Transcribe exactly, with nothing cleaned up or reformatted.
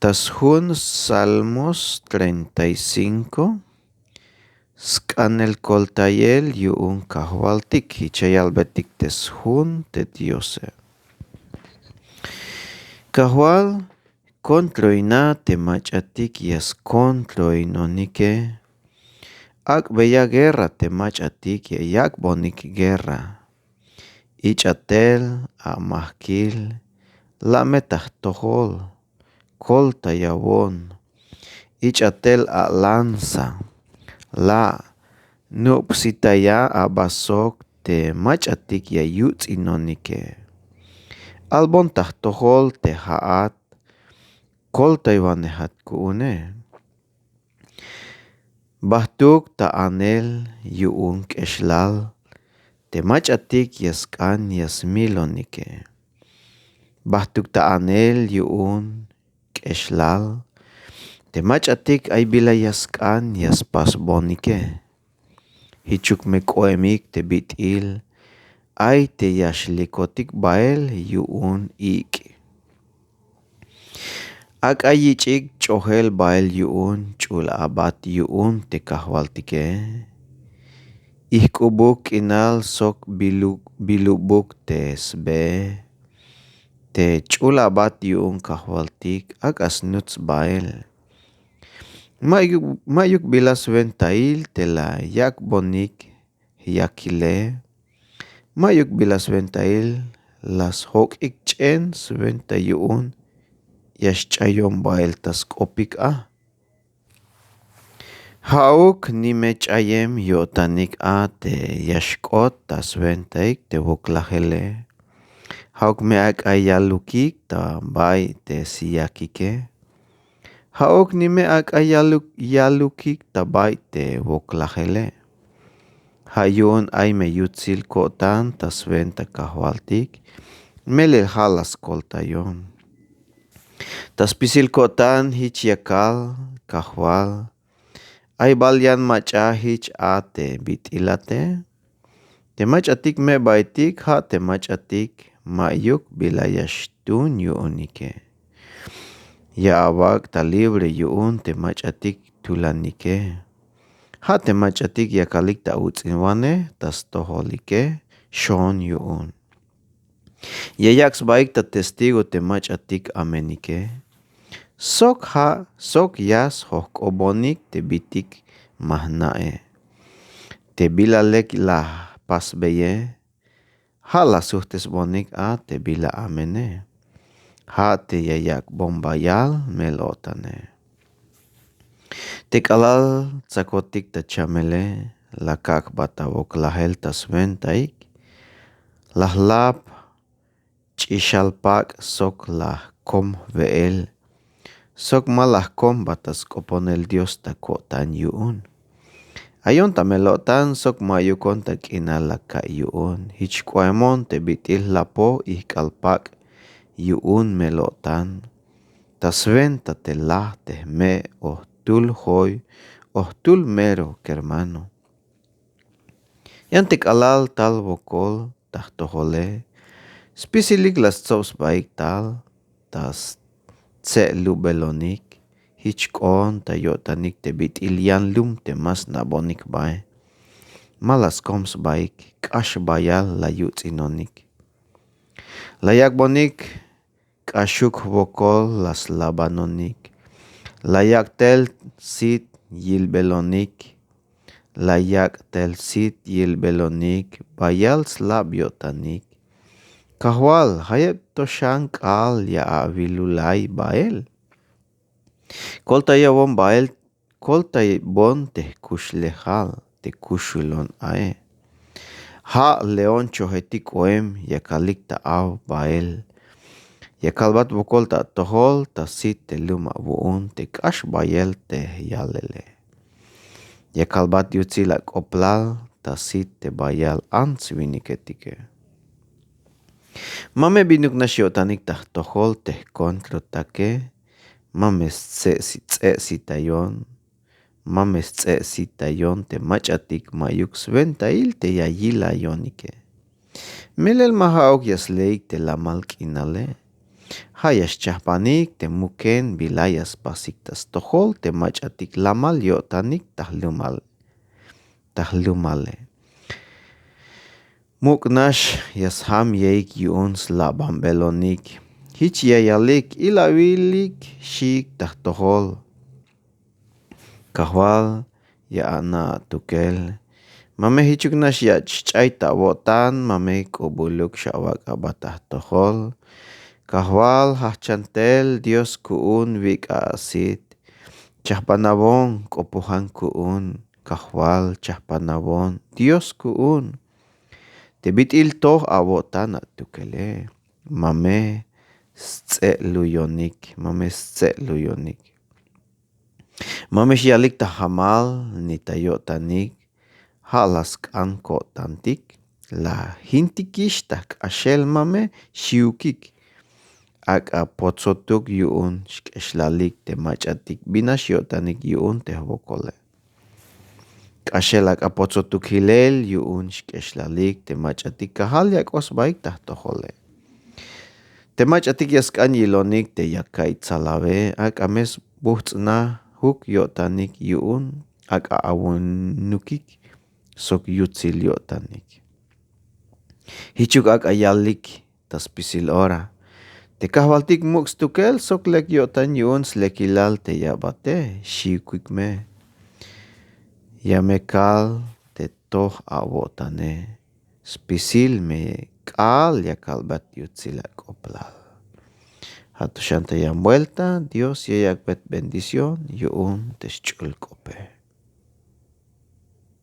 Ta sjun Salmos treinta y cinco. Sk'anel koltayel yu'un Kajwaltik. Jich ya yalbetik te sjun te Diose. Kajwal, kontroina te mach'atik ya skontroinonike. Ak'beya guerra te mach'atik ya yak'bonik guerra. Ich'a tel amajkil, la' me ta jtojol, koltayawon. Ich'a tel alanza, la' nup'sitaya aba sok te mach'atik ya yuts'inonike. Albon ta jtojol te ja'at, koltaywanejat ku'une. Bajtuk ta anel yu'un k'exlal te mach'atik ya sk'an ya smilonike. Bajtuk ta anel yu'un k'exlal te mach'atik ay bila ya sk'an ya spasbonike. Jichuk me k'oemik te bit'il ay te ya xlikotik bael yu'un ik'. Ak'a yich'ik ch'ojel bael yu'un ch'ul abat yu'un te Kajwaltike. Ijk'ubuk k'inal sok bilu- bilubuk te sbe. Te ch'ul abat yu'un Kajwaltik ak'a snuts bael. Ma'yuk, ma'yuk bila swentail te la yak'bonik yakile. Ma'yuk bila swentail la sjok'ik ch'en swenta yu'un ya xch'ayon bael ta sk'opik a. Ja'uk nime ch'ayem yo'tanik a te ya xk'ot ta swentaik te woklajele. Ja'uk me ak'a yalukik ta bay te siyakike. Ja'uk nime ak'a yaluk- yalukik ta bay te woklajele. Ja' yu'un ay me yutsil ko'tan ta swenta Kajwaltik, melel ja' la skoltayon. Ta spisil ko'tan jich ya kal Kajwal. Ay bal yan mach'a jich a te bit'ilate. Te mach'atik me'baytik ja' te mach'atik ma'yuk bila ya xtun yu'unike. Ya awak' ta libre yu'un te mach'atik tulanike. Ja' te mach'atik yakalik ta uts'inwanej ta stojolike xoon yu'un. Ya yak' sbaik ta testigo te mach'atik amenike. Sok ja' sok ya sjojk'obonik te bitik ma jna'e. Te bila lek la jpasbeye. Ja' la sujt'esbonik a te bila amene. Ja' te ya yak'bon bayal mel-o'tane. Te k'alal tsakotik ta chamele la kak' jba ta woklajel ta swentaik. La jlap ch'ixal pak' sok la jkom jwe'el. Sok ma la jkom jba ta sk'oponel Dios ta ko'tan yu'un. Ayon ta mel-o'tan sok ma'yukon ta k'inal la ka'iy yu'un. Jich k'oemon te bit'il jlapoj ijk'al pak' yu'un mel-o'tan. Ta swenta te laj te jme' o jtul joy o jtul mero kermano. Yan te k'alal tal wokol ta jtojole. Spisilik la stsob sbaik tal ta stse'lubelonik. Jich k'oon ta yo'tanik te bit'il yan lum te ma sna'bonik bae. Ma la skom sbaik k'ax bayal la yuts'inonik. La yak'bonik k'axuk jwokol la slabanonik. La yak' tel sit yilbelonik. La yak' tel sit yilbelonik bayal slab yo'tanik. Kajwal, jayeb to xan k'aal ya awilulay bael. Koltayawon bael, koltaybon te jkuxlejal te kuxulon ae. Ja' león chojetik k'oem yakalik ta aw bael. Ya kalbat wokol ta atojol ta sit te lum awu'un te k'ax bayel te yalele. Ya kalbat yutsil ak'oblal ta sit te bayal ants winiketike. Ma me binuk nax yo'tanik ta jtojol te jkontrotake. Ma me sts'e'sitayon. Ma me sts'e'sitayon te mach'atik ma'yuk swentail te ya yilayonike. Melel ma ja'uk ya sleik te lamal k'inale. Ja' ya xchajbanik te muken bila ya spasik ta stojol te mach'atik lamal yo'tanik ta jlumal ta jlumale. Muk' nax ya sjamyejik yu'un slabanbelonik. Jich ya yalik: ilawilik xiik ta jtojol. Kajwal, ya ana' atukel. Ma me jichuk nax ya xch'ay ta awo'tan, ma me k'ubuluk xawak' aba ta jtojol. Kajwal, jajch'an tel, Dios ku'un, wik' a asit. Chajpanawon, k'opojan ku'un. Kajwal, chajpanawon, Dios ku'un. Te bit'il toj awo'tan atukele. Ma me sts'e'luyonik, ma me sts'e'luyonik. Ma me xyalik ta jamal ni ta yo'tanik. Ja' la sk'an ko'tantik. La jintikix ta jk'axel ma me xiwkik. Ak'a potsotuk yu'un xk'exlalik te mach'atik. Bin nax yo'tanik yu'un te jwokole. K'axel ak'a potsotuk jilel yu'un xk'exlalik te mach'atik kajal ya k'o sbaik ta jtojole. Te mach'atik ya sk'an yilonik te ya ka'iy tsalawe, ak'a me sbujts'najuk yo'tanik yu'un ak'a awinukik sok yutsil yo'tanik. Jichuk ak'a yalik ta spisil ora. Te kajwaltik muk' stukel sok lek yo'tan yu'un slekilal te ya bate, xiwkik me. Ya me kal te toj awo'tane. Spisil me k'aal ya kalbat yutsil ak'oblal. Ja' to xan ta yan buelta, Dios ya yak'bet bendición yu'un te xch'ul k'ope.